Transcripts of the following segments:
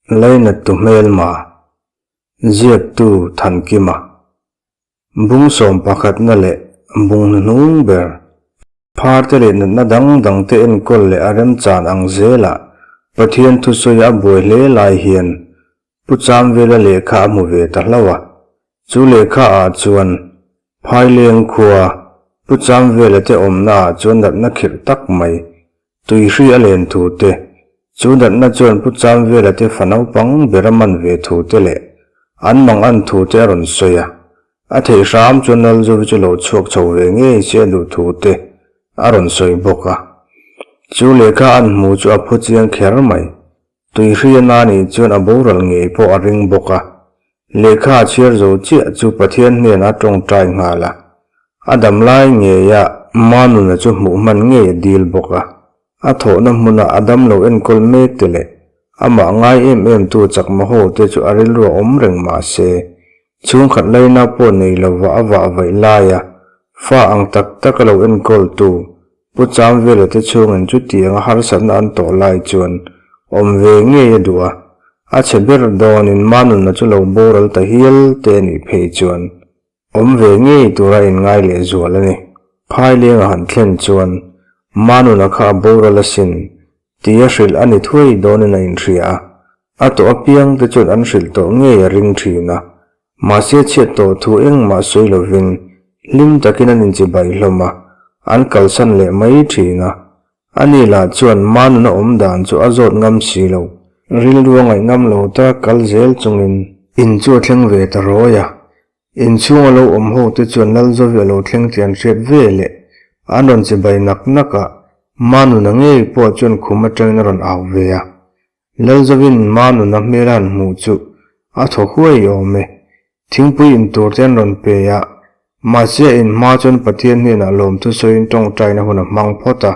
Lainattu hmelma, Ziaktu Thankima, Bung sawm pakhatna leh bung hnuhnung ber, pharte leh natna dang dangte enkawl leh a remchan ang zelah Pathian thusawi a buai hle lai hian Pu Chamvela lehkha a hmu ve ta hlauh a. Chu lehkha ah chuan Phaileng khua Pu Chamvela te awmna ah chuan natna khirh tak mai Tuihri a len thu te, chu natna chuan Pu Chamvela te fa naupang ber a man ve thu te leh an mang an thu te a rawn sawi a. A theih hram chuan Lalzovi chu lo chhuak chho ve ngei se a duh thu te a rawn sawi bawk a. Chu lehkha an hmu chu a phu chiang kher mai. Tuihri a na nih chuan a boral ngei pawh a ring bawk a. Lehkha a chhiar zo chiah chu Pathian hnenah a tawngtai nghal a. A dam lai ngeia Manuna chu hmuh hman ngei a dil bawk a. A thawhna hmuna a dam lo enkawl mek te leh amah ngai em em tu chakma ho te chu a rilru a awm reng mah se, chhungkhat laina pawh nei lova a vah vaih laia fa ang tak tak a lo enkawl tu Pu Chamvela te chhungin chutianga harsatna an tawh lai chuan awm ve ngei a duh a, a chhe ber dawnin Manuna chu lo boral ta hial te a nih phei chuan awm ve ngei tura inngai leh zual a ni. Phailenga han thlen chuan Manuna kha a boral asin tia hrilh a ni thuai dawnin a inhria a, a tawh apiang te chuan an hrilh tawh ngei a ring thin a, Mahse chhiat tawh thu engmah sawi lovin hlim takin an inchibai hlawm a, an kalsan leh mai thin a. Ani lah chuan Manuna awm dan chu a zawt ngam si lo. Rilru a ngaih ngam lo ta kal zel chungin in chu a thleng ve ta rawi a. Inchhung a lo awm ho te chuan Lalzovi a lo thleng tih an hriat ve leh an rawn chibai nak nak a, Manuna ngei pawh chuan khum atangin a rawn au ve a. Lalzovin Manuna hmel a han hmuh chu a thaw huai awm e. Thingpui in tur te an rawn pe a, mahse a in hma chuan Pathian hnenah lawmthu sawiin tawngtaina hun a hmang phawt a.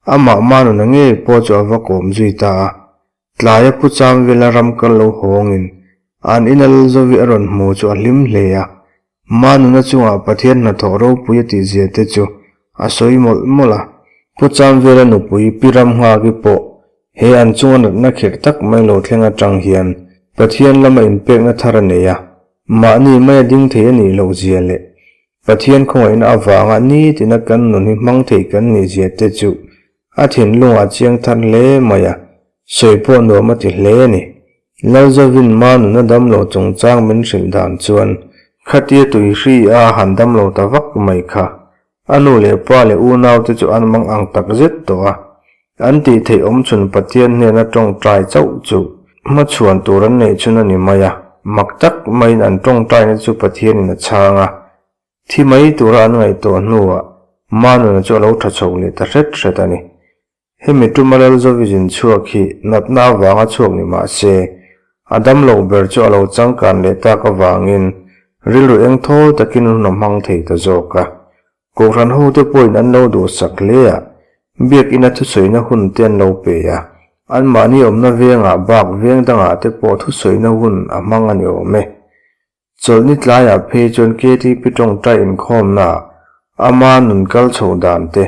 Amah Manuna ngei pawh chu a va kawm zui ta a. Tlaia Pu Chamvela ram kal lo hawngin an ina Lalzovi a rawn hmu chu a hlim hle a. Manuna chungah Pathian hnathawh ropui a tih zia te chu a sawi mawlh mawlh a. Pu Chamvela nupui Pi Ramnghaki pawh he an chunga natna khirh tak mai lo thleng atang hian Pathian lama inpekna thar a nei a, mahni mai a ding thei a nih loh zia leh Pathian khawngaihna avanga nitina kan nun hi hmang thei kan nih zia te chu a thinlungah chiang thar hle mai a, sawi pawh nuam a ti hle a ni. Lalzovin Manuna damlo chungchang min hrilh dan chuan khatia tuihri a han damlo ta vak mai kha. A nu leh pa leh unaute chu an mang ang tak zet tawh a. An tih theih awmchhun Pathian hnena tawngtai chauh chu hmachhuan tur an neih chhun a ni mai a. Mak tak maiin an tawngtaina chu Pathianin a chhang a. Thi mai tura an ngaihtuah hnuah Manuna chu a lo tha chho leh ta hret hret a ni. Hemi tuma Lalzovizin chhuak hi natna avanga chhuak ni mah se, a damlo ber chu a lo changkan leh tak avangin rilru eng thawl takin hun a hmang thei ta zawk a. Kohhran hote pawhin an lo duhsak hle a, biakina thusawina hun te an lo pe a, anmahni awmna vengah bak veng dangah te pawh thusawina hun a hmang a ni awm e. Chawlhni tlaiah phei chuan KTP tawngtai inkhawmnaah ama nun kal chhoh dan te,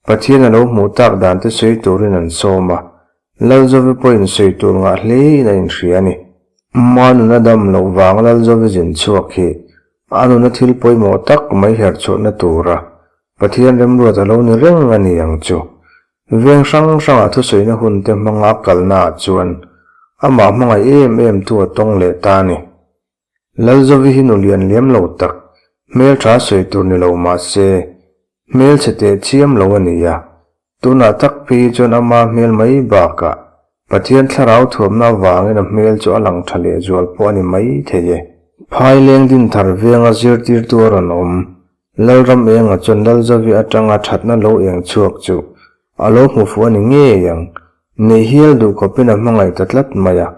Pathian a lo hmuh tak dan te sawi turin an sawm a, Lalzovi pawhin sawi tur ngah hlein a inhria a ni. Ma nun a dam loh vang Lalzovi zin chhuak hi a nuna thil pawimawh tak mai herchhuahna tura Pathian remruat a lo ni reng a ni ang chu. Veng hrang hrangah thusawina hun te hmanga a kalnaah chuan amah hmangaih em em tu a tawng leh ta a ni. Lalzovi hi nu lian liam lo tak, hmeltha sawi tur ni lo mah se, hmelchhe teh chiam lo a ni a. Tunah tak phei hi chuan ama hmel mai bakah Pathian thlarau thuamna avangin a hmel chu a lang tha leh zual pawh a ni mai thei e. Phaileng Dinthar venga zirtirtu a rawn awm. Lalram enga chuan Lalzovi atanga thatna lo eng chhuak chu a lo hmu fuh a ni ngei ang. Neih hial duh khawpin a hmangaih ta tlat mai a.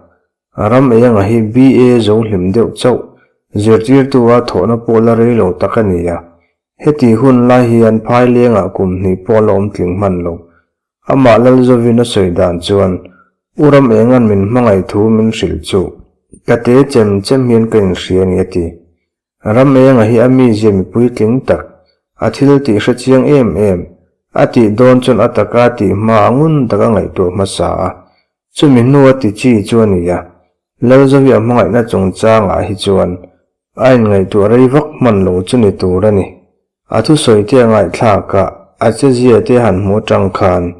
Ram enga hi BA zo hlim deuh chauh zirtirtu a thawhna pawh la rei lo tak a ni a. Heti hun lai hian Phailengah kum hnih pawh a la awm tling hman lo. Amah Lalzovin a sawi dan chuan U Ram enga'n min hmangaih thu min hrilh chu ka te chem chem hian ka inhria a ni a ti. Ram enga hi a mizia mipui tling tak, a thil tih hre chiang em em, a tih dawn chuan a taka tih hma a ngun taka ngaihtuah hmasa a, chumi hnua ti chi chu a ni a. Lalzovi a hmangaihna chungchangah hi chuan a inngaihtuah rei vak hman lo chu ni tur a ni. A thusawi te a ngaihthlak a, a chezia te a han hmu atang khan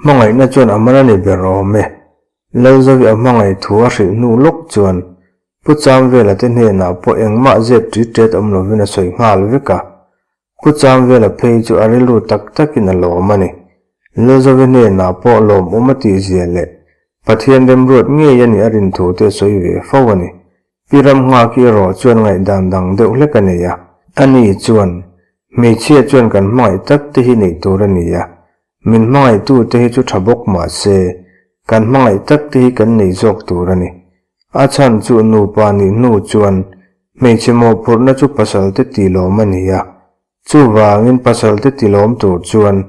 hmangaihna chuan a man a ni ber awm e. Lalzovi a hmangaih thu a hrilh hnu lawk chuan Pu Chamvela te hnenah pawh engmah zep ṭit ṭet awm lovin a sawi nghal vek a. Pu Chamvela phei chu a rilru tak takin a lawm a ni. Lalzovi hnenah pawh lawmawm a tihzia leh Pathian remruat ngei a nih a rin thu te a sawi ve fo a ni. Pi Ramnghaki erawh chuan ngaihdan dang deuh hlek a nei a. Ani chuan, Hmeichhia chuan kan hmangaih tak te hi neih tur a ni a, min hmangaihtu te hi chu tha bawk mah se, kan hmangaih tak te hi kan nei zawk tur a ni. A chhan chu nupa nih hnu chuan hmeichhe mawhphurhna chu pasalte tilawm a ni a, chuvangin pasalte tilawm tur chuan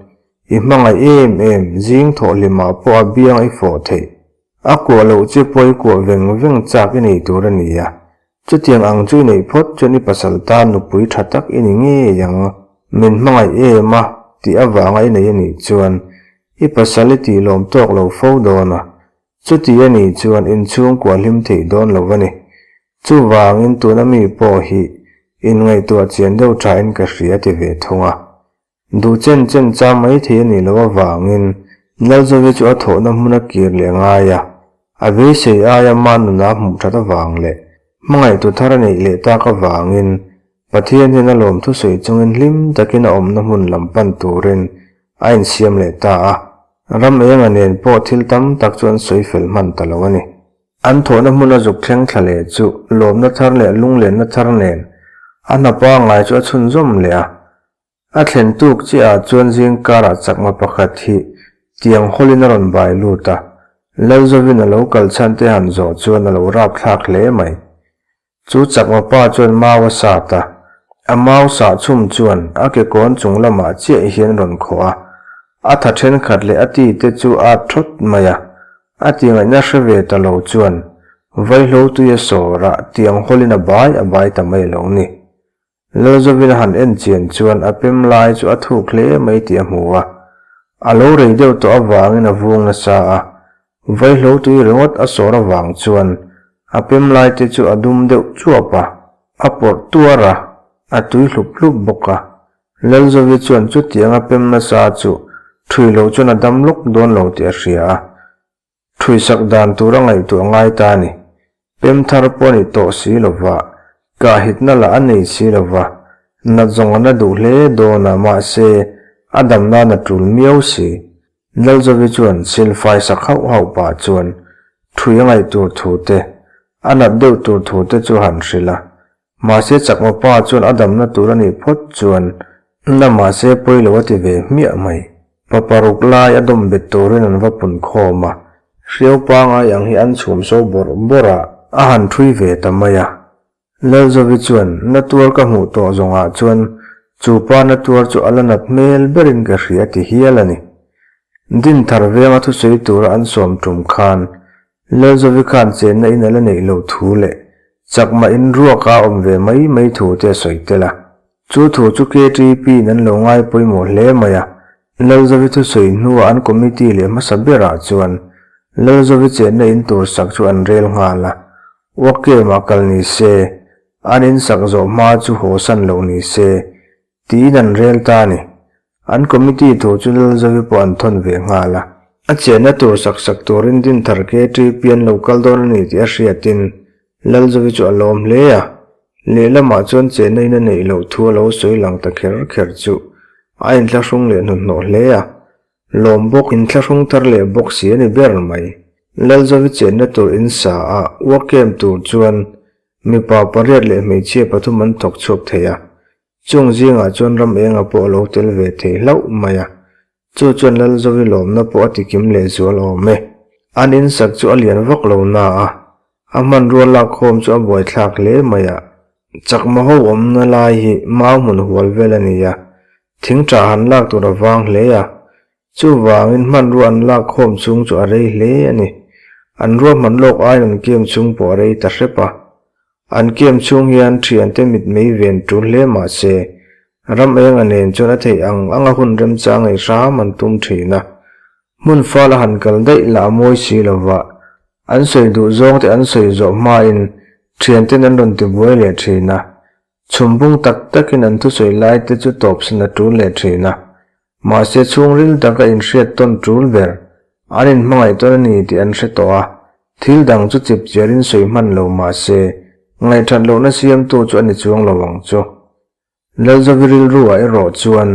i hmangaih em em zing thawhhlimah pawh a biang i fawh theih. A kuah loh che pawh i kuah veng veng chak i nei tur a ni a, chutiang ang chu i neih phawt chuan i pasal tan nupui tha tak i ni ngei ang. Min hmangaih em a tih avanga i nei a nih chuan i pasal i tihlawm tawk lo fo dawn a, Chuti a nih chuan inchhungkua hlim theih dawn lo a ni. Chuvangin tuna mi pawh hi inngaihtuah chian deuh thain ka hria ti ve thung a. Duh chen chen cham mai thei a nih loh avangin Lalzovi chu a thawhna hmun a kir leh ngai a, a beisei aia mah nuna hmuh that avang leh hmangaihtu thar a neih leh tak avangin Pathian hian a lawm thusawi chungin hlim takin a awmna hmun lam pan turin a insiam leh ta a. Ram enga nen pawh thil tam tak chu an sawi fel hman ta lo a ni. An thawhna hmuna zuk thleng thla leh chu lawmna thar leh lunglenna thar nen a hna pangngai chu a chhunzawm leh a. A thlen tuk chiahah chuan zingkarah chakma pakhat hi tiang hawlin a rawn bai lut a, Lalzovin a lo kal chhan te han zawh chuan a lo rapthlak hle mai. Chu chakma pa chuan mau a sat a, a mau sah chhum chuan a ke kawn chung lamah chiah hian rawn khawh a, a tha thenkhat leh a ti te chu a at thawt mai a, a ti ngaihna hre ve ta lo chuan vaihlo tui a sawr a, tiang hawlin a bai a bai ta mai lo ni. Lalzovin a han en chian chuan a pem lai chu a thuk hle mai tih a hmu a, a lo rei deuh tawh avangin a vung nasa a, vaihlo tui ringawt a sawr avang chuan a pem lai te chu a dum deuh chuap a, a pawrh tuar a, a tui hlup hlup bawk a. Lalzovi chuan chutianga pem nasa chu ṭhui loh chuan a dam lawk dawn lo tih a hria a, Thuisak dan tur a ngaihtuah ngai ta a ni. Pem thar pawh a ni tawh si lo va, kahhitna lah a nei si lo va, nat zawng a na duh hle dawn a, mahse, a dam nan a tul miau si. Lalzovi chuan silfai sak hauh hauh pah chuan thui a ngaih tur thu te, a nat deuh tur thu te chu a han hrilh a. Mahse chakma pa chuan a damna tur a nih phawt chuan na mahse pawi lo a ti ve hmiah mai. Pa paruk lai a dawm bet turin an va pun khawm a, hriau pangai ang hi an chhum so bawrh bawrh a, a han ṭhui ve ta mai a. Lalzovi chuan na tuar ka hmuh tawh zawngah chuan chu pa na tuar chu a la nat hmel berin ka hria ti hial a ni. Dinthar venga thusawi tura an sawm tum khan Lalzovi khan chenna in a la neih loh thu leh chakma in ruak a awm ve mai mai thu te a sawi tel a. Chu thu chu KTP in an lo ngai pawimawh hle mai a. Lalzovi thusawi hnua an committee leh hmasa berah chuan Lalzovi chenna in tur sak chu an rel nghal a. Work-camp ah kal ni se, an in sak zawh hma chu haw san loh ni se Tiin an rel ta a ni. An committee thu chu Lalzovi pawh an thawn ve nghal a. A chenna tur sak sak turin Dinthar KTP an lo kal dawn a ni tih a hriatin Lalzovi chu a lawm hle a. Lehlamah chuan chenna in a neih loh thu a lo sawi lang ta kher kher chu a inthlahrung leh hnuhnawh hle a. Lawm bawk inthlahrung thar leh bawk si a ni ber mai. Lalzovi chenna tur in sa a work camp tur chuan Mipa pariat leh hmeichhia pathum an thawk chhuak thei a, chung zingah chuan ram enga pawh a lo tel ve thei hlauh mai a, chu chuan Lalzovi lawmna pawh a tikim leh zual awm e. An insak chu a lian vak lo na a, a hmanrua lakkhawm chu a buaithlak hle mai a, chakma ho awmna lai hi mau hmun hual vel a ni a, thing tha han lak tur a vang hle a, Chuvangin hmanrua an lak khawm chhung chu a rei hle a ni. An ruahman lawk aiin an kem chhung pawh a rei ta hrep a. An kem chhung hian thiante mitmei ven tul hle mah se, ram enga nen chuan a theih ang anga hun remchang ei hram an tum thin a. Hmun fal a han kal daih lah a mawi si lo va. An sawi duh zawng te an sawi zawh hmain thianten an rawn tibuai leh thin a. Chhum bung tak takin an thusawi lai te chu tawpsan a tul leh thin a. Mahse chhungril taka inhriat tawn tul ber an inhmangaih tawn a ni tih an hre tawh a, thil dang chu chip chiarin sawi hman lo mahse ngaihthat lohna siamtu chu a ni chuang lo ang chu. Lalzovi rilruah erawh chuan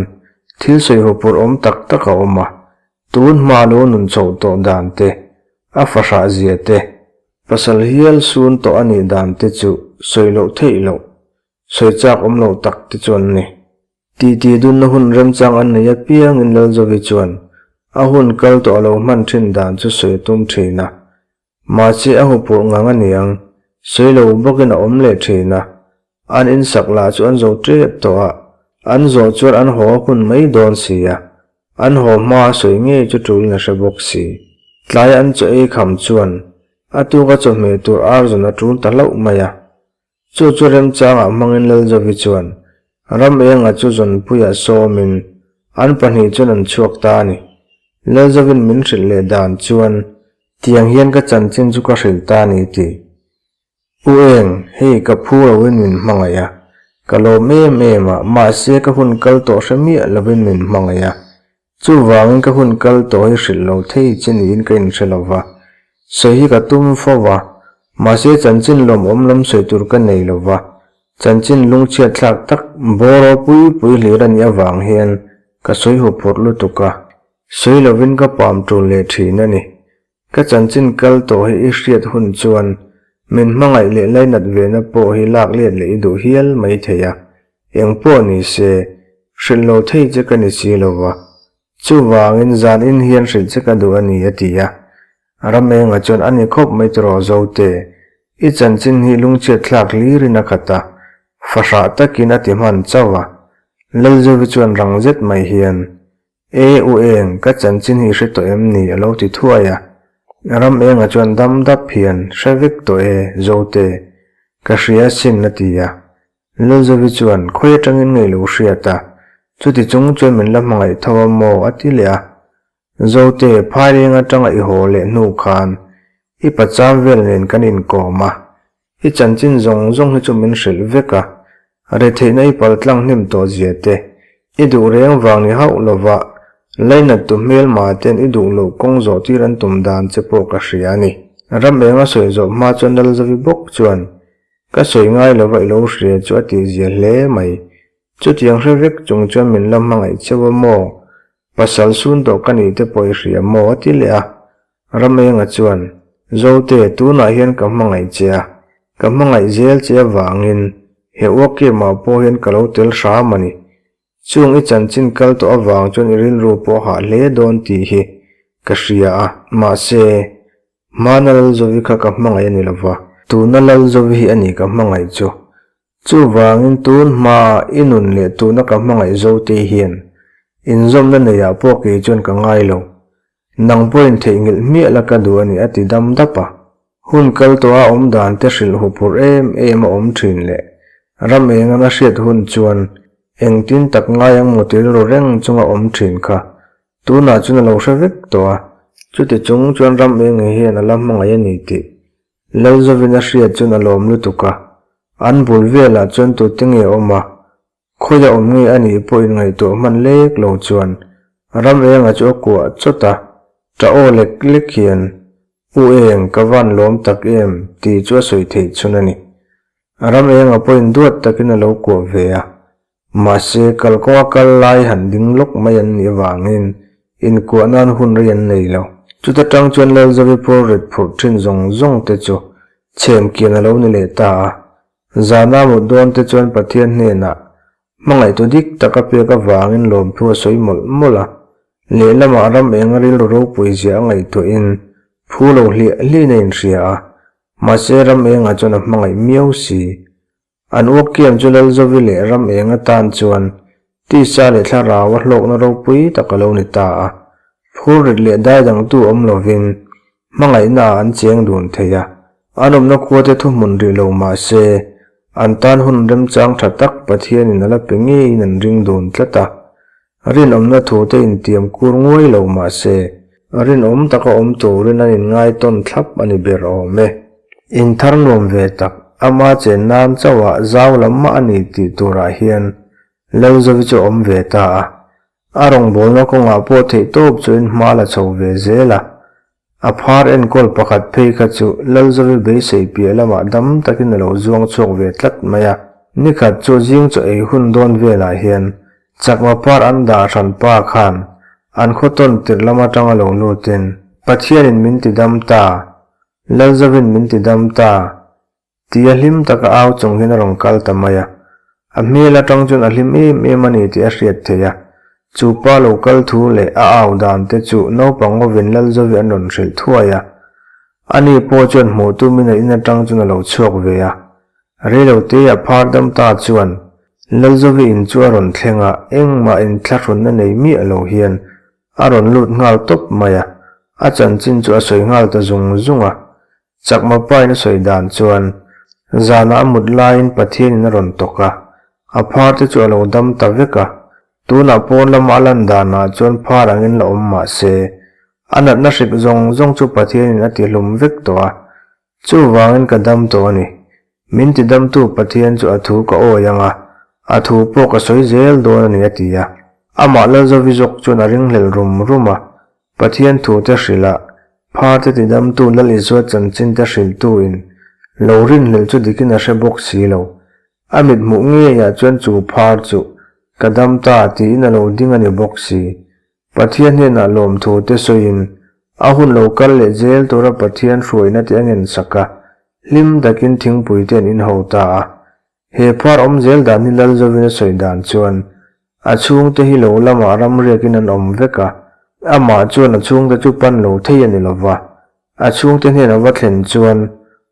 thil sawi hupurh awm tak tak a awm a, tun hma lo nun chhoh tawh dan te, a fahrah zia te, pasal hial sun tawh a nih dan te chu sawi loh theih loh, sawi chak awm loh tak te chu an ni. Titi dunna hun remchang an nei apiangin Lalzovi chuan a hun kal tawh a lo hman thin dan chu sawi a tum thin a, Mahse a hupurh ngang a niang, sawi lo bawkin a awm leh thin a. An insak lah chu an zo tep tawh a, an zawh chuan an haw hun mai dawn si a, an haw hma a sawi ngei chu tulin a hre bawk si. Tlai an chaw ei kham chuan a tuka chawhmeh tur ar zawn a tul ta hlauh mai a. Chu chu remchangah hmangin Lalzovi chuan ram enga chu zawnpuiah sawmin an pahnih chuan an chhuak ta a ni. Lalzovin min hrilh leh dan chuan tiang hian ka chanchin chu ka hrilh ta a ni ti. U Eng, hei ka phu loin min hmangaih a, ka lawm em em a, mahse ka hun kal tawh hre miah lovin min hmangaih a, Chuvangin ka hun kal tawh hi hrilh lo thei che niin ka inhre lo va, sawi hi ka tum fo va, mahse chanchin lawmawm lam sawi tur ka nei lo va, chanchin lungchhiat thlak tak bawr ropui pui hlir a nih avang hian ka sawi huphurh lutuk a, sawi lovin ka pam tul leh thin a ni. Ka chanchin kal tawh hi i hriat hun chuan min hmangaih leh lainat vena pawh hi lak let leh i duh hial mai thei a, eng pawh ni se, hrilh lo thei che ka ni si lo va, chuvangin zan in hian hrilh che ka duh a ni a ti a. Ramenga chuan a ni khawp mai tiraw Zote, i chanchin hi lungchhiat thlak hlirin a khat a, fahrah takin a ti hman chauh a. Lalzovi chuan rang zet mai hian E u eng, ka chanchin hi hre tawh em ni? a lo ti thuai a. Ram enga chuan dam dap hian, Hre vek tawh e, Zote. Ka hria asin, a ti a. Lalzovi chuan, Khawi atangin nge i lo hriat a? Chuti chung chuan min la hmangaih tho a maw? a ti leh a. Zote, Phaileng atanga i haw leh hnu khan i pacham vel nen kan inkawm a. I chanchin zawng zawng hi chu min hrilh vek a, retheihna i paltlang hnem tawh zia te, i duh reng vang ni hauh lova lainat tu hmelma ten i duh loh kawng zawh tir an tum dan che pawh ka hria a ni. Ram eng a sawi zawh hma chuan Lalzovi bawk chuan, Ka sawi ngai lova i lo hria chu a tih zia hle mai. Chutiang hre vek chung chuan min la hmangaih cheu a maw? Pasal sun tawh ka nih te pawh i hria maw? a ti leh a. Ramenga chuan, Zote, tunah hian ka hmangaih che a, ka hmangaih zel che avangin he uakemah pawh hian ka lo tel hram a ni. Chung i chanchin kal tawh avang chuan i rilru pawh hah hle dawn tih hi ka hria a, mahse, hmana Lalzovi kha ka hmangaih a ni lova, tuna Lalzovi hi a ni ka hmangaih chu. Chuvangin tun hmaa i nun leh tuna ka hmangaih Zote hian inzawmna neiah pawh kei chuan ka ngai lo. Nang pawhin theihnghilh hmiah la ka duh a ni a ti dam dap a. Hun kal tawha awm dan te hrilh huphurh em em a awm thin leh ram engan a hriat hun chuan engtin tak ngai ang maw ti rilru reng chunga awm thin kha tunah chuan a lo hre vek tawh a. Chuti chung chuan ram enge hian a la hmangaih a ni tih Lalzovin a hriat chuan a lawm lutuk a, an bul velah chuan tute nge awm a, khawi a awm nge a nih pawh inngaihtuah hman lek lo chuan ram enga chu a kuah chawt a, ṭah aw lek lek hian, U Eng, ka van lawm tak em? tih chu a sawi theih chhun a ni. Ram enga pawhin duat takin a lo kuah ve a, Mahse, kalkawnga kal lai han ding lawk mai an nih avangin inkuah nan hun rei an nei lo. Chuta tang chuan Lalzovi pawr rit phurh thin zawng zawng te chu chhem kian a lo ni leh ta a. Zana mut dawn te chuan Pathian hnenah hmangaihtu dik tak a pek avangin lawmthu a sawi mawlh mawlh a. Lehlamah ram eng rilru ropui zia a ngaihtuahin phu lo hliah hliahin a inhria a. Mahse, ram engah chuan a hmangaih miau si. An uakkiam chu Lalzovi leh ram eng atan chuan tisa leh thlarau a hlawkna ropui tak a lo ni ta a. Phurrit leh daidangtu awm lovin hmangaihna ah an cheng dun thei a. An awmna khuate thuhmun rih lo mah se, an tan hun remchang tha tak Pathianin a la pe ngeiin an ring dun tlat a. Rinawmna thute intiam kur nguai lo mah se, rinawm taka awm turin an inngai tawn thlap a ni ber awm e. In thar nuam ve tak, ama chen nan chauhah zau lam mah a ni tih turah hian Lalzovi chu a awm ve ta a. A rawngbawlna kawngah pawh theihtawp chuin hma la chho ve zel a. A phar enkawl pakhat phei kha chu Lalzovi beisei piah lamah dam takin a lo zuang chhuak ve tlat mai a. Nikhat chu zing chaw ei hun dawn velah hian chakma par an dah hran pa khan an khaw tawn tirh lam atanga lo lutin, Pathianin min ti dam ta, Lalzovin min ti dam ta, Tia hlim taka au chung hian a rawn kal ta mai a. A hmel atang chuan a hlim em em a ni tih a hriat theih a. Chu pa lo kal thu leh a au dan te chu naupang ngawin Lalzovi an rawn hrilh thuai a. Ani pawh chuan hmuh tumin a in atang chuan a lo chhuak ve a. Reilote a phar dam ta chuan Lalzovi in chu a rawn thleng a, engmah inthlahrunna nei miah lo hian a rawn lut nghal tawp mai a. A chanchin chu a sawi nghal ta zung zung a. Chakma pain a sawi dan chuan, Zanah a mut laiin Pathianin a rawn tawk a, a phar te chu a lo dam ta vek a. Tunah pawn lama a lan danah chuan phar angin la awm mah se, a natna hrik zawng zawng chu Pathianin a tihlum vek tawh a. Chuvangin ka dam tawh a ni. Min tidamtu Pathian chu a thu ka awi ang a, a thu pawh ka sawi zel dawn a ni a ti a. Amah Lalzovi zawk chuan a ringhlelh rum rum a, Pathian thute hrilh a, pharte tidamtu Lal Isua chanchinte hrilhtuin lo rinhlelh chu dikin a hre bawk si lo. A mit hmuh ngeiah chuan chu phar chu ka dam ta tiin a lo ding a ni bawk si. Pathian hnenah lawmthute sawiin a hun lo kal leh zel tura Pathian hruaina te a ngensak a, hlim takin thingpuite an inho ta a. He phar awm zel dan hi Lalzovin a sawi dan chuan a chhungte hi lo lamah ramriakin an awm vek a, amah chuan a chhungte chu pan lo thei a ni lo va, a chhungte hnena va thlen chuan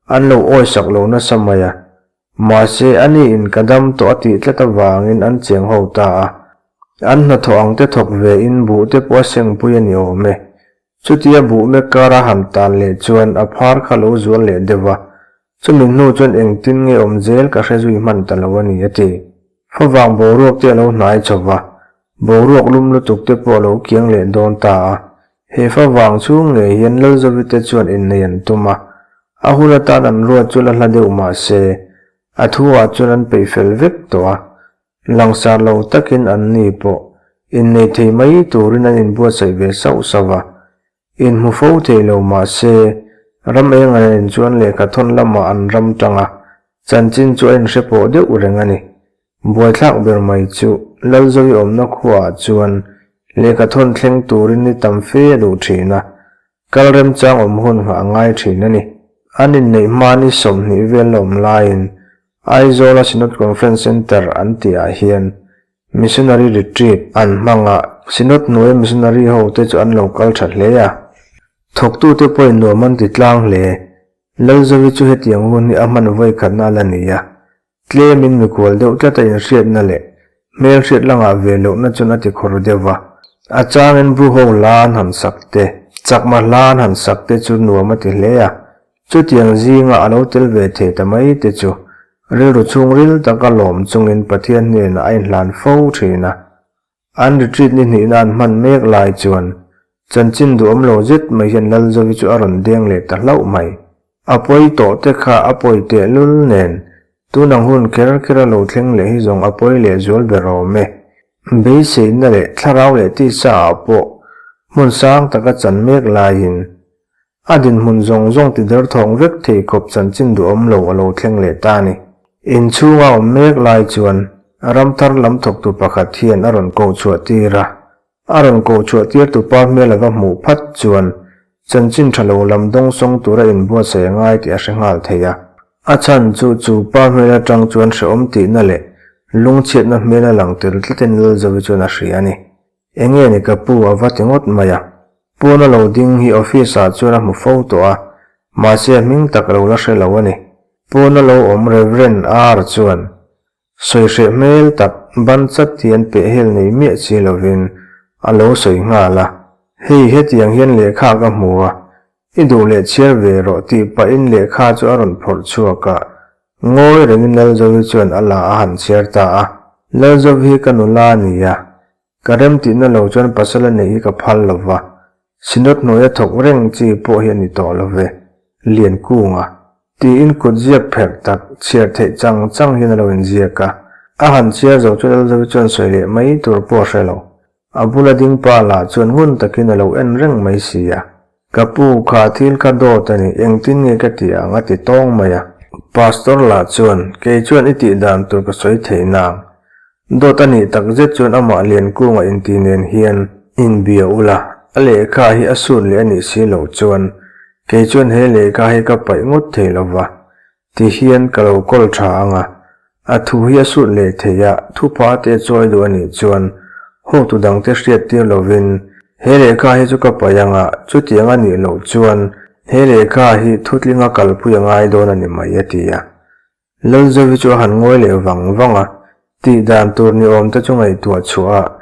an lo awisak lo nasa mai a, mahse a niin ka dam tawh a tih tlat avangin an cheng ho ta a, an hnathawh ang te thawk ve in buh te pawh a sengpui a ni awm e. Chutia buh mek kara han tan leh chuan a phar kha lo zual leh deuh a, chumi hnu chuan engtin nge awm zel ka hre zui hman ta lo a ni a ti. Favang boruak te a lo hnai chho va, boruak lum lutuk te pawh a lo kiang leh dawn ta a. He favang chhung ngei hian Lalzovi te chuan innei an tum a, a hun atan an ruat chu la hla deuh mah se, a thu ah chuan an peih fel vek tawh a, Langsar lo takin an ni pawh innei thei mai turin an inbuatsaih ve sauh sauh a. Inhmu fo thei lo mah se, ram eng an en chuan lehkha thawn lamah an ram tang a, chanchin chu a inhre pawh deuh reng a ni. Buaithlak ber mai chu Lalzovi awmna khuaah chuan lehkha thawn thleng turin ni tam fe a duh thin a, Kal remchang awm hun nghah a ngai thin a ni. An inneih hma ni 20 vel la awm laiin Aizawla Synod Conference Centre an tihah hian Missionary Retreat an hmang a, Synod hnuaia missionary hote chu an lo kal tha hle a. Thawktute pawhin nuam an ti tlang hle. Lalzovi chu hetiang hun hi a hman vawikhatna a la ni a, Tlemin mikhual deuh tlata inhriatna leh hmelhriat langah ve lohna chuan a ti khawr deuh va. A changin Bru ho hla an han sak te, Chakma hla an han sak te chu nuam a ti hle a. Chutiang zinga a lo tel ve thei ta mai te chu rilru chhungril taka lawm chungin Pathian hnenah a inhlan fo thin a. An retreat ni hnihna an hman mek lai chuan chanchin duhawm lo zet mai hian Lalzovi chu a rawn deng leh ta hlauh mai. A pawi tawh te kha a pawi tehlul nen tun ang hun kher kher a lo thleng leh hi zawng a pawi leh zual ber awm e. Beiseina leh thlarau leh tisa ah pawh hmun sang taka chan mek laiin A dinhmun zawng zawng ti derthawng vek thei khawp chanchin duhawm lo a lo thleng leh ta a ni. Inchhunga awm mek lai chuan ramthar lam thawktu pakhat hian a rawn koh chhuah tir a. A rawn koh chhuah tirtu pa hmel a va hmuh phat chuan chanchin tha lo lam dawngsawng tura inbuatsaih a ngai tih a hre nghal thei a. A chhan chu chu pa hmel atang chuan hrehawm tihna leh lungchhiatna hmel a lang tel tlatin Lalzovi chuan a hria a ni. Enge ni ka pu a va ti ngawt mai a. Pawna lo ding hi office ah chuan a hmu fo tawh a, mahse a hming tak lo la hre lo a ni. Pawna lo awm Reverend R chuan sawi hreh hmel tak ban chat hian pehhel nei miah chi lovin a lo sawi nghal a. Hei hetiang hian lehkha ka hmu a, i duh leh chhiar ve rawh tih pahin lehkha chu a rawn phawrh chhuak a, ngawi rengin Lalzovi chuan a la a han chhiar ta a. Lalzovi hi ka nula a ni a, Ka remtihna lo chuan pasal a neih hi ka phal lo va. Synod hnuaia thawk reng chi pawh hi a ni tawh lo ve, Liankunga. Tiin kut ziak pherh tak, chhiar theih chang chang hian a lo inziak a. A han chhiar zo chu Lalzovi chuan sawi leh mai tur pawh a hre lo. A bula ding pa lah chuan ngun takin a lo en reng mai si a. Ka pu, kha thil kha dawt a ni, engtin nge ka tih ang a ti tawng mai a. Pastor lah chuan, Kei chuan i tih dan tur ka sawi thei nang. Dawt a nih tak zet chuan amah Liankunga inti nen hian inbia ula, a lehkha hi a sut leh a nih si loh chuan kei chuan he lehkha hi ka paih ngawt thei lo va, ti hian ka lo kawl tha ang a, a thu hi a sut leh thei a, thupa te a chawi duh a nih chuan hotu dangte hriat tir lovin he lehkha hi chu ka paih ang a, chutiang a nih loh chuan he lehkha hi thutlinga kalpui a ngai dawn a ni mai a ti a. Lalzovi chu a han ngawi leh vang vang a, tih dan tur ni awm te chu ngaihtuah chhuah a,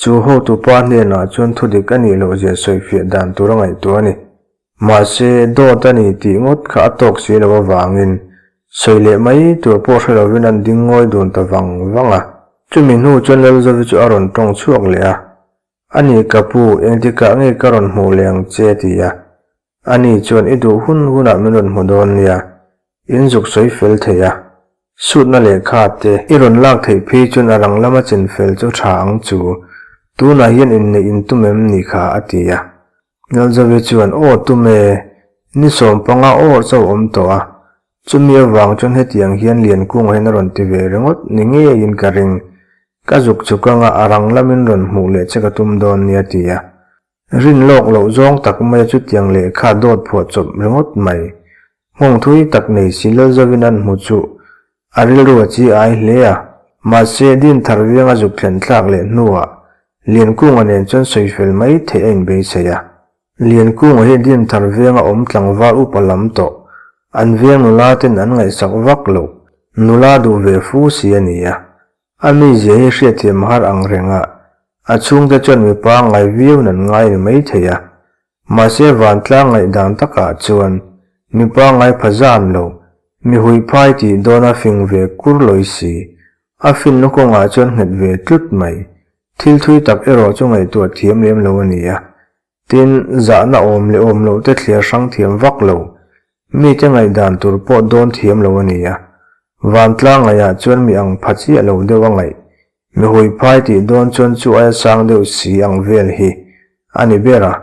chu hotupa hnenah chuan thudik a nih loh zia sawifiah dan tur a ngaihtuah a ni. Mahse, dawt a ni tih ngawt kha a tawk si lo avangin sawi leh mai tur pawh hre lovin an ding ngawi dun ta vang vang a. Chumi hnu chuan Lalzovi chu a rawn tawng chhuak leh a, A ni ka pu, engtikah nge ka rawn hmuh leh ang che? a ti a. Ani chuan i duh hun hunah min rawn hmu dawn nia, in zuk sawi fel thei a, sutna lehkha te i rawn lak theih phei chuan a rang lama chin fel chu tha ang chu, tunah hian inneih in tum em ni kha a ti a. Nalzavi chuan aw tum e, ni sawmpanga awr chauh awm tawh a, chumi avang chuan hetiang hian Liankunga hian a rawn ti ve ringawt ni ngeiin ka ring, ka zuk chuk anga a rang lamin rawn hmuh leh che ka tum dawn nia a ti a. Rin lawk loh zawng tak maia chutiang lehkha dawt phuah chawp ringawt mai. Nghawng thui tak nei si Lalzovin an hmu chu a rilru a chi ai hle a. Mahse, Dinthar vianga zuk thlen thlak leh hnuah Liankunga nen chuan sawi fel mai theih a inbeisei a. Liankunga hi Dinthar vianga awm tlangval upa lam tawh, an viang nula ten an ngaihsak vak loh, nula duh ve fu si a ni a. A mizia hi hriatthiam har ang reng a, a chhungte chuan mipa ngai viau nan ngai ni mai thei a. Mahse vantlang ngaihdan takah chuan mipa ngai pha zan lo, mi huiphai tih dawna fing ve kur lawi si, a finna kawngah chuan nghet ve tlut mai. Thil thui tak erawh chu ngaihtuah thiam lem lo a ni a. Tin, zahna awm leh awm loh te thliar hrang thiam vak lo, mite ngaihdan tur pawh dawn thiam lo a ni a. Vantlang ngaihah chuan mi ang pha chiah lo deuh a ngaih, mi huiphai tih dawn chuan chu aia sang deuh si ang vel hi a ni ber a.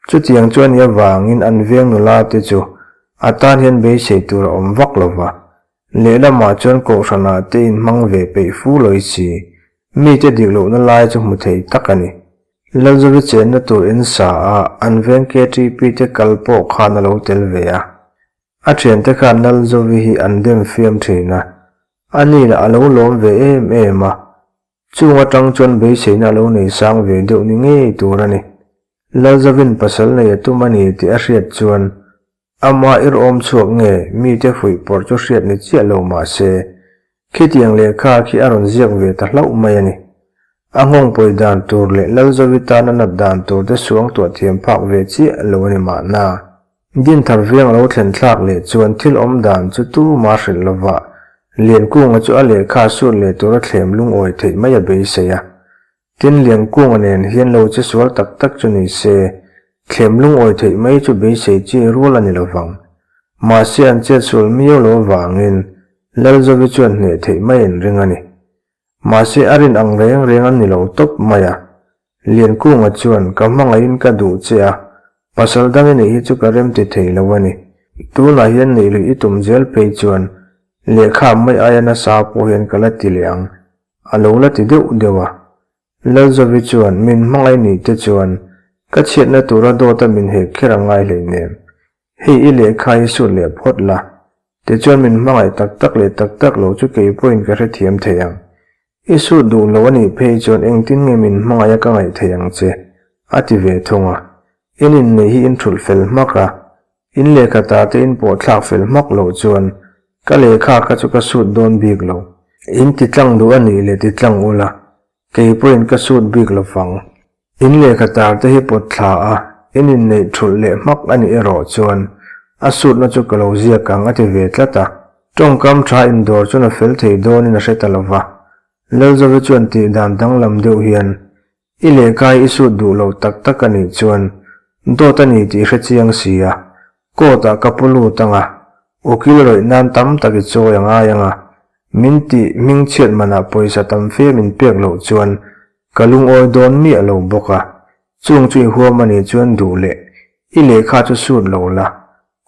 Chutiang chu a nih avangin an veng nula te chu a tan hian beisei tur a awm vak lo va. Lehlamah chuan kohhranah te inhmang ve peih fu lawi si, mite dik lohna lai chu hmu thei tak a ni. Lalzovi chenna tur in sa a, an veng KTP te kal pawh khan a lo tel ve a. A thiante khan Lalzovi hi an dem fiam thin a, a ni lah a lo lawm ve em em a, chung atang chuan beiseina a lo nei sang ve deuh ni ngei tur a ni. Lalzovin pasal nei a tum a ni tih a hriat chuan Amah irhawm chhuak nge mite fuih pawrh chu hriat ni chiah lo mah se, khitiang lehkha khi a rawn ziak ve ta hlauh mai a ni. A nghawng pawi dan tur leh Lalzovi tan a nat dan tur te suang tuah thiam phak ve chiah lo a ni mahna. Dinthar viang lo thlen thlak leh chuan thil awm dan chu tuma hrilh lovah Liankunga chu a lehkha sut leh tura thlem lungawi theih mai a beisei a. Tin, Liankunga nen hian lo che sual tak tak chu ni se, thlem lungawi theih mai chu beisei chi rual a ni lo vang. Mahse, an chet sual miau lo avangin Lalzovi chuan hneh theih mai an ring a ni. Mahse, a rin ang reng reng an ni lo tawp mai a. Liankunga chuan, Ka hmangaihin ka duh che a, pasal dang i neih hi chu ka remti thei lo a ni. Tunah hian neih luih i tum zel phei chuan lehkha mai aia nasa pawh hian ka la ti leh ang. A lo la ti deuh deuh a. Lalzovi chuan min hmangaih nih te chuan ka chhiatna tura dawta min hek kher a ngai hleinem. Hei i lehkha hi sut leh phawt la, tichuan min hmangaih tak tak leh tak tak lo chu kei pawhin ka hrethiam thei ang. I sut duh lo a nih phei chuan engtin nge min hmangaih a ka ngaih thei ang che, a ti ve thung a. In inneih hi in thulh fel hmak a, In lehkha ta te in pawh thlak fel hmak loh chuan ka lehkha kha chu ka sut dawn bik lo. In ti tlang duh a nih leh ti tlang ula, kei pawhin ka sut bik lo fang. In lehkha tar te hi pawt thla a, in inneih thulh leh hmak a nih erawh chuan a sutna chu ka lo ziak ang a ti ve tlat a. Tawngkam tha indawr chuan a fel thei dawnin a hre ta lo va. Lalzove chuan tih dan danglam deuh hian I lehkha i sut duh lo tak tak a nih chuan Dawt a ni tih i hre chiang si a, court ah ka pu lut ang a, ukil rawih nan tam tak i chawi a ngai ang a, min tih hmingchhiat manah pawisa tam fe min pek loh chuan ka lungawi dawn miah lo bawk a, chung chu i huam a nih chuan duh leh i lehkha chu sut lo la,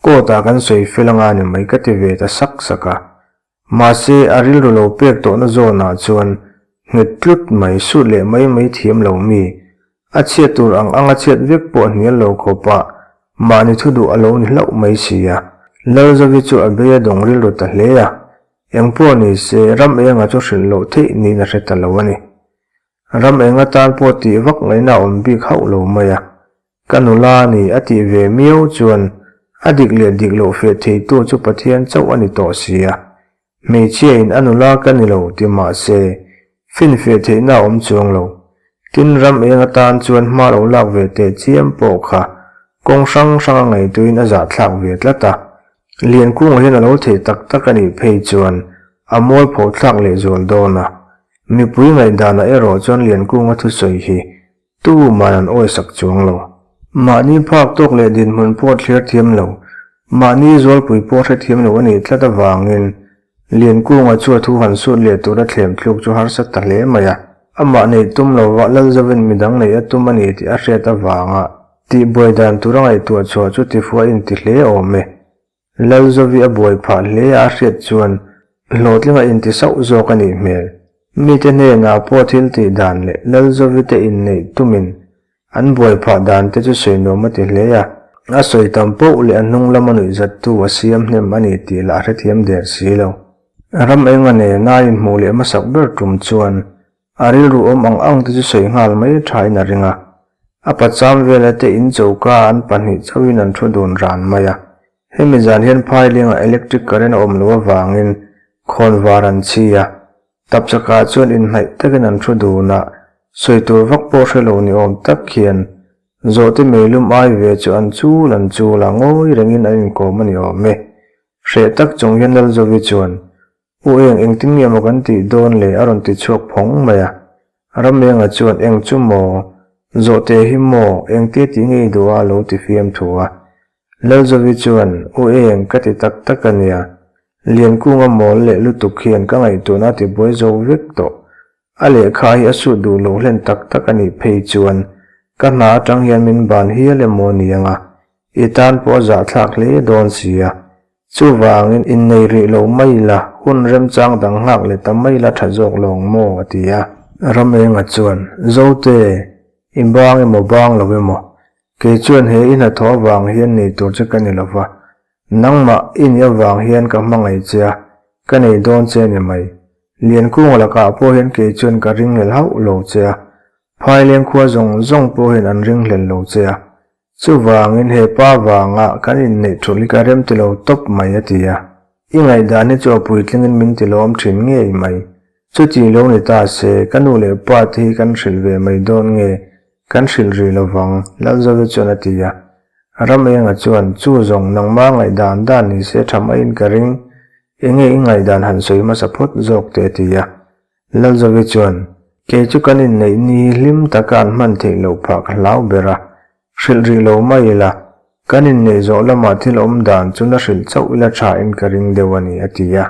court ah kan sawi fel anga ni mai ka ti ve ta sak sak a. Mahse, a rilru lo pek tawhna zawnah chuan nghet tlut mai, sut leh mai mai thiam lo mi, a chhiat tur ang anga chhiat vek pawh hnial lo khawpah mahni thu duh a lo ni hlauh mai si a. Lalzovi chu a bei a dawng rilru ta hle a, engpawh ni se ram enga chu hrilh loh theih niin a hre ta lo a ni. Ram enga tan pawh tih vak ngaihna a awm bik hauh lo mai a, Ka nula a ni a tih ve miau chuan a dik leh dik loh feh theitu chu Pathian chauh a ni tawh si a. Hmeichhia in a nula ka ni lo ti mah se fin feh theihna a awm chuang lo. Tin ram eng atan chuan hma lo lak ve teh chiam pawh kha kawng hrang hrang a ngaihtuin a zahthlak ve tlat a. Liankunga hian a lo theih tak tak a nih phei chuan a mualpho thlak lehzual dawn a. Mipui ngaihdanah erawh chuan Liankunga thusawi hi Tuman an awisak chuang lo. Mahni phak tawk leh dinhmun pawh thlir thiam lo, mahni zualpui pawh hre thiam lo a nih tlat avangin Liankunga chu a thu han sut leh tura thlem thluk chu harsa ta hle mai a. Amah neih tum lova Lalzovin midang neih a tum a ni tih a hriat avanga tihbuai dan tura ngaihtuah chhuah chu tifua inti hle awm e. Lalzovi a buai phah hle a hriat chuan hlawhtling a inti sauh zawk a nih hmel. Mite hnenah pawh thil tih dan leh Lalzovi te inneih tumin an buai phah dan te chu sawi nuam a ti hle a, a sawi tam poh leh a hnung lama nuihzattu a siam hnem a ni tih lah a hrethiam der si lo. Ram enga nena inhmuh leh hmasak ber tum chuan A rilru awm ang ang te chu sawi nghal mai thain a ring a. A pacham vela te in choka an pahnih chauhin an thu dun ran mai a. Hemi zan hian phailengah electric current a awm loh avangin khawn var an chhi a. Tapchakah chuan inhnaih takin an thu dun a, sawi tur vak pawh hre lo ni awm tak hian zawhte meilum ai ve chu an chul an chul a, ngawi rengin an inkawm a ni awm e. Hreh tak chung hian Lalzovi chuan U eng engtin nge maw kan tih dawn le a rawn ti chhuak phawng mai a. Ramenga chuan eng chu maw? Zawhte hi maw? Engtia tih nge i duh a? a lo ti fiam thu a. Lalzovi chuan U eng ka ti tak tak a nia. Liankunga mawl leh lutuk hian ka ngaihtuahna a ti buai zo vek tawh. A lehkha hi a sut duh loh hlen tak tak a nih phei chuan ka hna atang hian min ban hial emaw ni ang a, i tan pawh a zahthlak hle dawn si a. Chuvangin innei rih lo mai la, hun remchang dang nghak leh ta mai la tha zawk lawng maw? a ti a. Ramenga chuan, Zote, i bang emaw bang lo emaw, kei chuan he i hnathawh avang hian nei tur che ka ni lo va, nangmah i nih avang hian ka hmangaih che a, ka nei dawn che a ni mai. Liankunga lakah pawh hian kei chuan ka ringhlel hauh lo che a, Phaileng khua zawng zawng pawh hian an ringhlel lo che a, Chuvangin he pa vanga kan inneih thulh hi ka rem ti lo tawp mai a ti a. I ngaihdan hi chu a puitlingin min ti lawm thin ngei mai. Chuti lo ni ta se, ka nu leh pa te hi kan hrilh ve mai dawn nge, kan hrilh rih lovang, Lalzovi chuan a ti a. Ramenga chuan, Chu zawng, nangma ngaihdan dan ni se tha maiin ka ring, enge i ngaihdan han sawi hmasa phawt zawk te a ti a. Lalzovi chuan, Kei chu kan inneih ni hlim taka an hman theih loh phah ka hlau ber a, hrilh rih lo mai ila, kan inneih zawh lamah thil awm dan chu na hrilh chauh ila tha in ka ring deuh a ni, a ti a.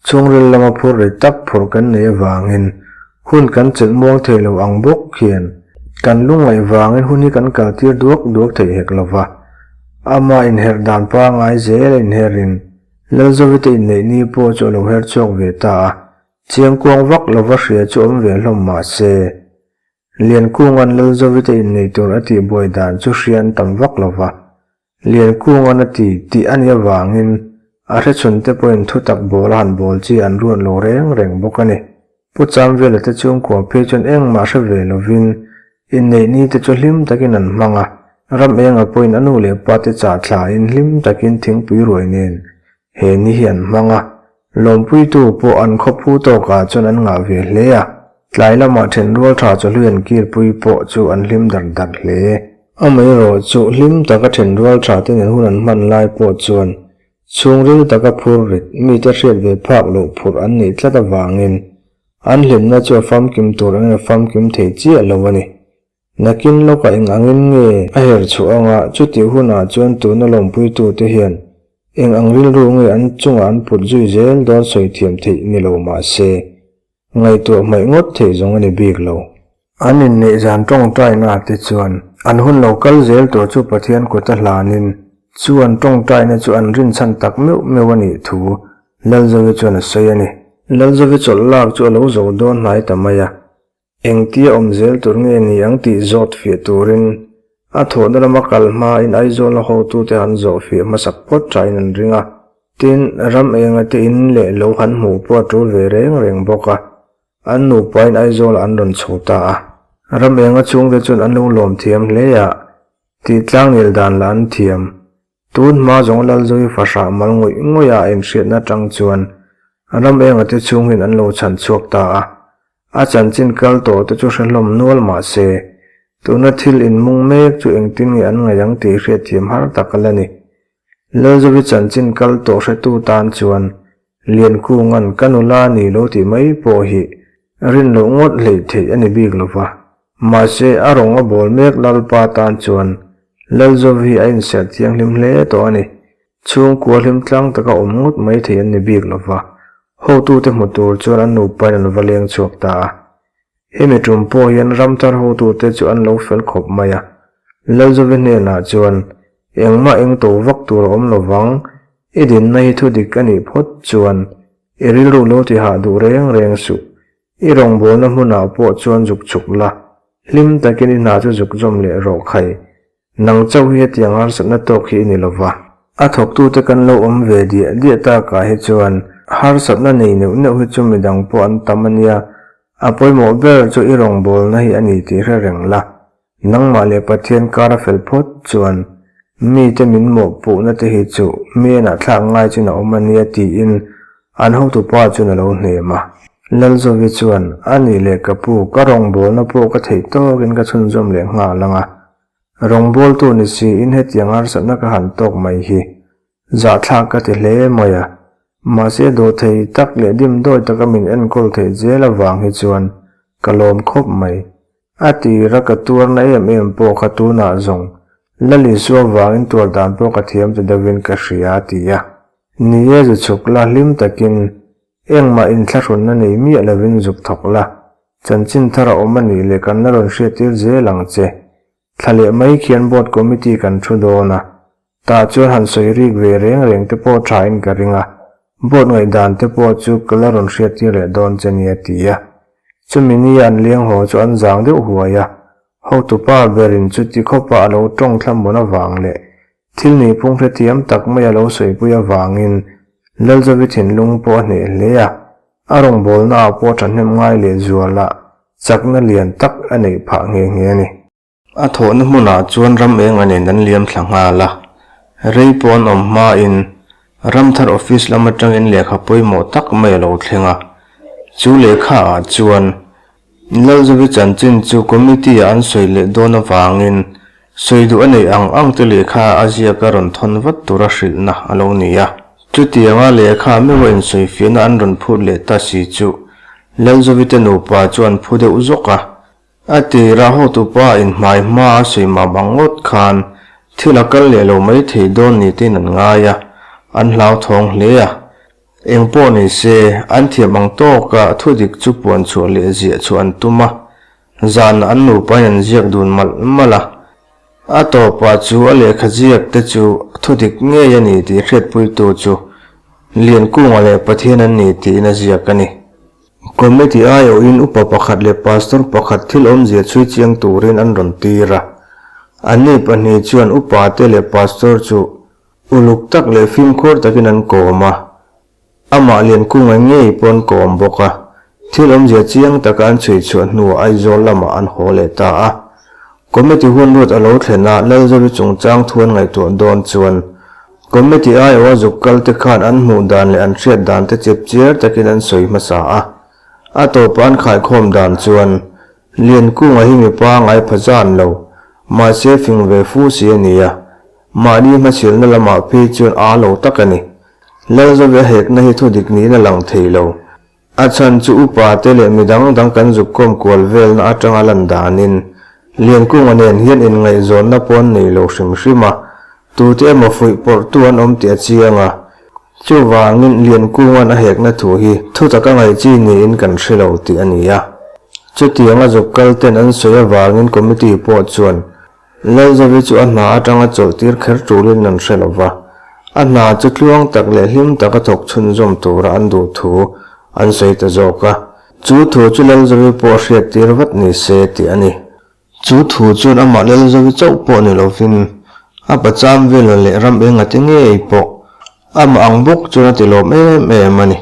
Chhungril lama phur ri tak phur kan neih avangin hun kan chelh muang thei lo ang bawk hian kan lungngaih vangin hun hi kan kaltir duak duak theih hek lo va. Ama inherh dan pangai zel a inherin Lalzovite inneih ni pawh chu a lo her chhuak ve ta a. Chiangkuang vak lova hria chu awm ve hlawm mah se, Liankunga'n Lalzovite innei tur a tih buai dan chu hria an tam vak lova. Liankunga'n a ti tih a nih avangin a hrechhunte pawhin thutak bawl a han bawl chi an ruat lo reng reng bawk a ni. Pu Chamvela te chhungkua phei chuan engmah hre ve lovin inneih ni te chu hlim takin an hmang a, ram enga pawhin a nu leh pa te chah thlain hlim takin thingpui ruai nen he ni hi an hmang a, Lawmpuitu pawh an khawphu tawkah chuan an ngah ve hle a, tlai lamah thenrual tha chawhlui an kirpui pawh chu an hlim dar dar hle. Amaherawh chu hlim taka thenrual tha te nen hun an hman lai pawh chuan chhungril taka phur rit mite hriat ve phak loh phurh an neih tlat avangin an hlimna chu a famkim tur angin a famkim thei chiah lo a ni. Nakin lawkah eng angin nge a her chhuah anga chutih hunah chuan tuna lawmpuitute hian eng ang rilru nge an chungah an put zui zel dawn sawi thiam theih ni lo mah se, ngaihtuah hmaih ngawt theih zawng a ni bik lo. An inneih zan tawngtaina te chuan an hun lo kal zel tur chu Pathian kuta hlanin chu an tawngtaina chu an rinchhan tak meuh meuh a nih thu Lalzovi chuan a sawi a ni. Lalzovi chawlh lak chu a lo zo dawn hnai ta mai a, Engtia awm zel tur nge ni ang tih zawt fiah turin a thawhna lama kal hmain Aizawla hotute han zawh fiah hmasak phawt thain an ring a. Tin, ram enga te in leh lo han hmuh pawh a tul ve reng reng bawk a, an nupain Aizawlah an rawn chho ta a. Ram enga chhungte chuan an lo lawm thiam hle a, tih tlangnel dan lah an thiam. Tun hma zawng Lalzovi fahrah mal ngawih ngawih a inhriatna atang chuan ram enga te chhungin an lo chhan chhuak ta a. A chanchin kal tawh te chu hre hlawm nual mah se, tuna thil inmung mek chu engtin nge an ngaih ang tih hriatthiam har tak a la ni. Lalzovi chanchin kal tawh hretu tan chuan Liankunga'n ka nula ni lo tih mai pawh hi rin loh ngawt hleih theih a ni bik lo va. Mahse, a rawng a bawl mek Lalpa tan chuan Lalzovi hi a inserh thianghlim hle tawh a ni. Chhungkua hlim tlang taka awm ngawt mai thei an ni bik lo va, hotute hmu tur chuan an nupain an va leng chhuak ta a. Hemi tum pawh hian ramthar hotute chu an lo fel khawp mai a. Lalzovi hnenah chuan, Engmah eng to vak tur a awm lo vang, i dinna hi thudik a nih phawt chuan i rilru lo ti hah duh reng reng suh. I rawngbawlna hmunah pawh chuan zuk chhuk la, hlim takin i hna chu zuk zawm leh rawh khai. Nang chauh hi hetiang harsatna tawk hi i ni lo va. A thawktute kan lo awm ve diah diah takah hi chuan harsatna nei neuh neuh hi chu midang pawh an tam a nia, a pawimawh ber chu i rawngbawlna hi a ni tih hre reng la. Nangmah leh Pathian kar a fel phawt chuan mite min mawhpuhna te hi chu mienah thlak ngai chin a awm a nia tiin an hotupa chuan a lo hnem a. Lalzovi chuan, A nih leh ka pu, ka rawngbawlna pawh ka theih tawkin ka chhunzawm leh nghal ang a. Rawngbawltu ni siin hetiang harsatna ka han tawk mai hi zahthlak ka ti hle mai a. Mahse dawhthei tak leh dimdawi taka min enkawl theih zel avang hi chuan ka lawm khawp mai. A tira ka tuarna em em pawh kha tunah zawng Lal Isua vangin tuar dan pawh ka thiam ta deuhin ka hria a ti a. Ni e zu chhuk la hlim takin engmah inthlahrunna nei miah lovin zuk thawk la, chanchin thar a awm a nih leh kan la rawn hriattir zel ang che. Thla leh mai khian board committee kan thu dawn a, tah chuan han sawi rik ve reng reng te pawh thain ka ring a, board ngaihdan te pawh chu ka la rawn hriattir leh dawn che nia ti a. Chumi nia an leng haw chu an zang deuh huai a, hotupa berin chuti khawpa a lo tawng thlamun avang leh thil nihphung hrethiam tak mai a lo sawipui avangin Lalzovi thinlung pawh a hneh hle a, a rawngbawlnaah pawh thahnem ngai leh zualah chakna lian tak a neih phah nghe nghe a ni. A thawhna hmunah chuan ram eng a nen an liam thla nghal a, rei pawh an awm hmain Ramthar office lam atangin lehkha pawimawh tak mai a lo thleng a. Chu lehkha ah chuan Lalzovi chanchin chu committee ah an sawi leh dawn avangin sawi duh a neih ang ang te lehkha a ziak a rawn thawn vat tura hrilhna a lo ni a. Chutianga lehkha meuha insawifiahna an rawn phut leh ta si chu Lalzovi te nupa chu an phu deuh zawk a, A tira hotupa inhmai hma a sawi mah bang ngawt khan thil a kal leh lo mai thei dawn ni tein an ngai a, an hlauthawng hle a. Eng pawh ni se, an thiam ang tawka thudik chu puan chhuah leh ziah chu an tum a, zanah an nupain an ziak dun malh malh a. A tawpah chu a lehkha ziak te chu thudik ngei a ni tih hriatpuitu chu Liankunga leh Pathian an ni tiin a ziak a ni. Committee aiawhin upa pakhat leh pastor pakhat thil awmzia chhui chiang turin an rawn tir a. Anni pahnih chuan upate leh pastor chu uluk tak leh fimkhur takin an kawm a. Amah Liankunga ngei pawh an kawm bawk a. Thil awmzia chiang taka an chhui chhuah hnuah Aizawl lamah an haw leh ta a. Committee hun lut a lo thlen a, Lalzovi chungchang thu an ngaihtuah dawn chuan Committee aiawha zuk kal te khan an hmuh dan leh an hriat dan te chep chiar takin an sawi hmasa a. A tawpa an khaikhawm dan chuan Liankunga hi mipa ngai pha zan lo, mahse fing ve fu si a ni a, mahni hmachhilna lamah phei chuan aa lo tak a ni. Lalzovi a hekna hi thudik niin a lang thei lo. A chhan chu upa te leh mi dang dang kan zuk kawm kual velna atanga lan danin. Liankunga nen hian inngaihzawnna pawh an nei lo hrim hrim a, tute emaw fuih pawrhtu an awm tih a chiang a. Chuvangin Liankunga'n a hekna thu hi thutak a ngaih chi niin kan hre lo tih a ni a. Chutianga zuk kal ten an sawi avangin committee pawh chuan Lalzavi chu a hna atanga chawlhtir kher tulin an hre lo va, a hna chu tluang tak leh hlim taka thawk chhunzawm tura an duh thu an sawi ta zawk a. Chu thu chu Lalzavi pawh hriattir vat ni se tih a ni. Chu thu chuan amah Lalzavi chauh pawh ni lovin a pacham vela leh ram engate ngei pawh amah ang bawk chuan a ti lawm em em a ni.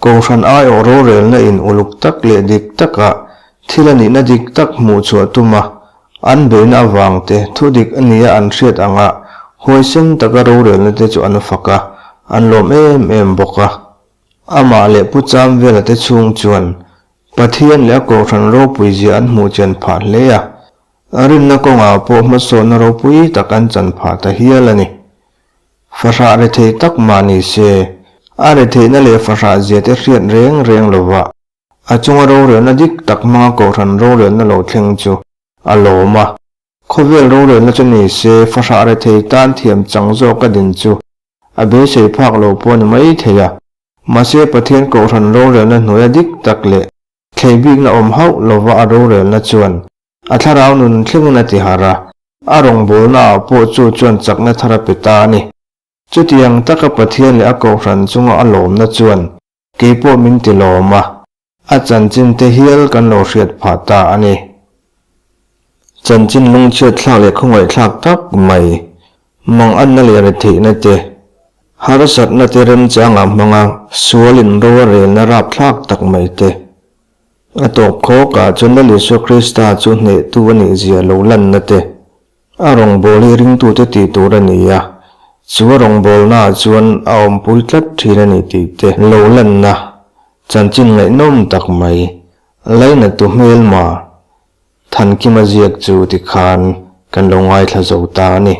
Kohhran aiawh rorelna in uluk tak leh dik taka thil a nihna dik tak hmuh chhuah tuma an beihna avangte thu dik a nia an hriat anga huaisen taka rorelna te chu an fak a, an lawm em em bawk a. Amah leh Pu Chamvela te chhung chuan Pathian leh a kohhran ropui zia an hmuh chian phah hle a, rinna kawngah pawh hmasawnna ropui tak an chan phah ta hial a ni. Fahrah rethei tak mah ni se, a retheihna leh fahrah zia te hriat reng reng lova a chunga rorelna dik tak hmanga kohhran rorelna lo thleng chu a lawm a. Khawvel rorelna chu ni se, fahrah rethei tan thiam chang zawka din chu a beisei phak lo pawh a ni mai thei a. Mahse, Pathian kohhran rorelna hnuaia dik tak leh thlei bikna awm hauh lova a rorelna chuan A thlarau nun thlengin a ti harh a, a rawngbawlna ah pawh chu chuan chakna thar a pe ta a ni. Chutiang taka Pathian leh a kohhran chunga a lawmna chuan kei pawh min ti lawm a, a chanchin te hial kan lo hriat phah ta a ni. Chanchin lungchhiat thlak leh khawngaihthlak tak mai, manganna leh retheihna te, harsatna te remchangah hmanga sualin ro a relna rapthlak tak mai te, A tawp khawkah chuan Lal Isua Krista chu hnehtu a nih zia lo lanna te, a rawngbâwl hi ringtute tih tur a ni a, chu a rawngbâwlnaah chuan a awmpui tlat thin a ni tih te lo lanna chanchin ngaihnawm tak mai, lainattu hmelma Thankima ziak chu tikhan kan lo ngaithla zo ta a ni.